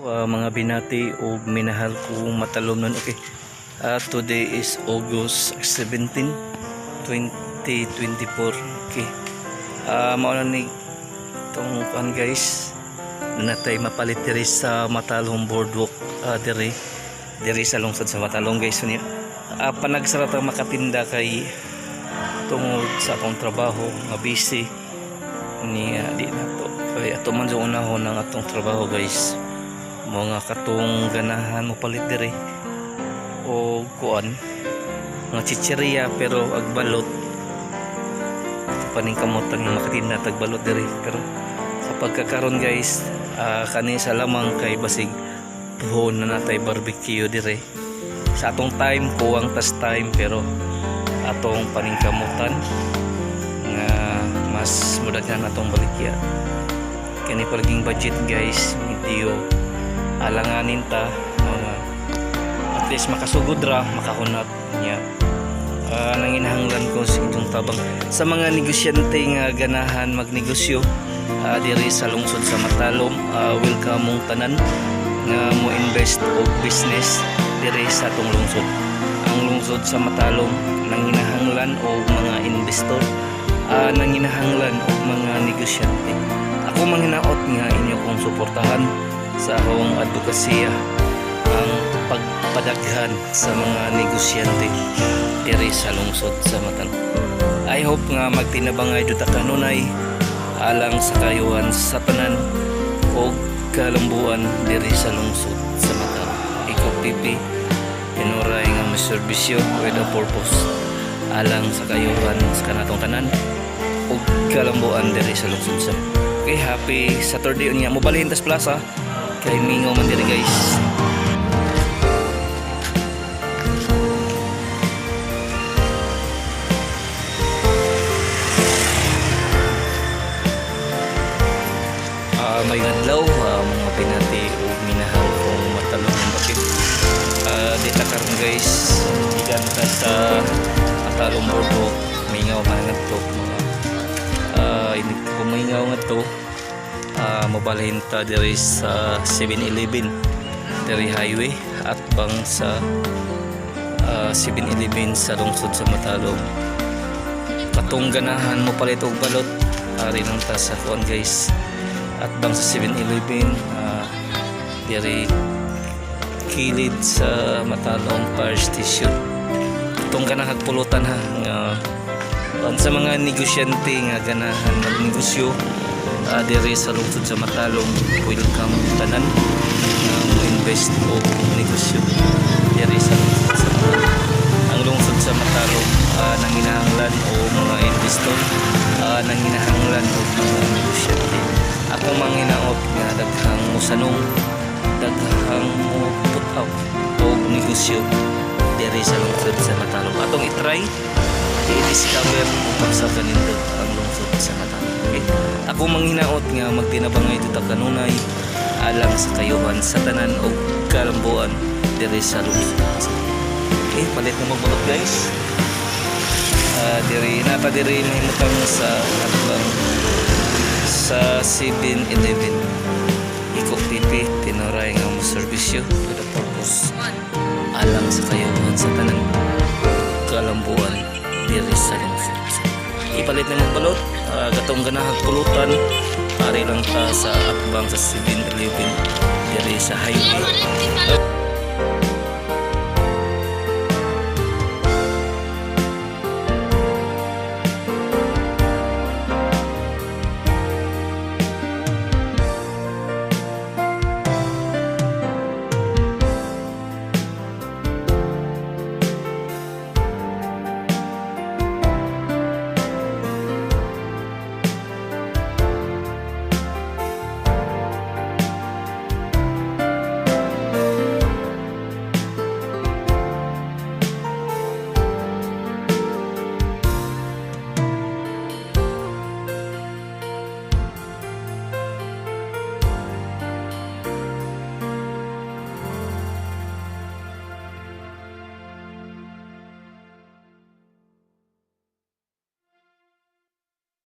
Mga binati o minahal kong matalomnon. Okay. Today is August 17, 2024. Okay. Mao na ni itong kuan, guys. Natay mapalit diri sa Matalom Boardwalk, diri diri sa lungsod sa Matalom, guys, niya. Panagsara ta makatinda kay tungod sa akong trabaho nga busy niya, di na to kay ato man sa unahon ng atong trabaho, guys. Mga katong ganahan mo palit diri o kuan mga chicheria, pero agbalot paning kamutan nga makatinda tagbalot diri. Pero sa pagkakaron, guys, kani sa lamang kay basig puhon na natay barbecue dire sa atong time, kuwang tas time, pero atong paningkamutan nga mas mudaghan atong baligya. Kani palaging budget, guys, medyo alanganin ta mga at least makasugod ra, makahunat niya. Nanginahanglan ko sa inyong tabang sa mga negosyante nga ganahan magnegosyo diri sa lungsod sa Matalom. Welcome mong tanan nga mo invest og business diri sa atong lungsod. Ang lungsod sa Matalom nanginahanglan og mga investor, nanginahanglan og mga negosyante. Ako manghinaot nga inyo kong suportahan sa akong advokasya, ang pagpadaghan sa mga negosyante diri sa lungsod sa Matalom. I hope nga magtinabangay duta kanunay alang sa kayuhan sa tanan o kalambuan diri sa lungsod sa Matalom. Ikaw PP tinuray nga may serbisyo with a purpose alang sa kayuhan sa kanatong tanan ug kalambuan diri sa lungsod sa. Okay, happy Saturday unya. Mobalhin tas plaza kay mingaw man diri, guys. May adlaw, mga pinati ug minahal kong matalom. Okay. Di ta karon, guys, giganta sa Matalom Boardwalk. Mingaw man ngadto mga inig kumingaw ngadto. Mobalhin ta diri sa 7-Eleven diri highway at bang sa 7-Eleven sa lungsod sa Matalom. Katong ganahan mo palit og balot, ari lang ta sa kuan, guys, at bang sa 7-Eleven, diri kilid sa Matalom Fire Station. Itong ganahan pulutan ha, nga kuan sa mga negosyante nga ganahan magnegosyo diri sa lungsod sa Matalom, welcome tanan nga mo invest o negosyo diri sa lungsod sa Matalom. Ang lungsod sa Matalom nanginahanglan o mga investor, nanginahanglan og mga negosyante. Ako manghinaot nga daghang mosanong, daghang mo put up og negosyo diri sa lungsod sa Matalom. Atong i-try i-discover kung sa kanindot ang lungsod sa Matalom. Okay? Ako manghinaot nga magtinabangay duta kanunay alang sa kayuhan sa tanan og kalambuan diri sa lungsod. Okay, palit na magbalot, guys. Diri nata diri mahimutang sa atbang sa 7-Eleven. Iko PP tinuray nga mo serbisyo to the purpose alang sa kayuhan sa tanan kalambuan diri sa lungsod. Ipalit na magbalot, gatong ganahag pulutan, ari lang ta sa atbang sa 7-Eleven diri sa highway.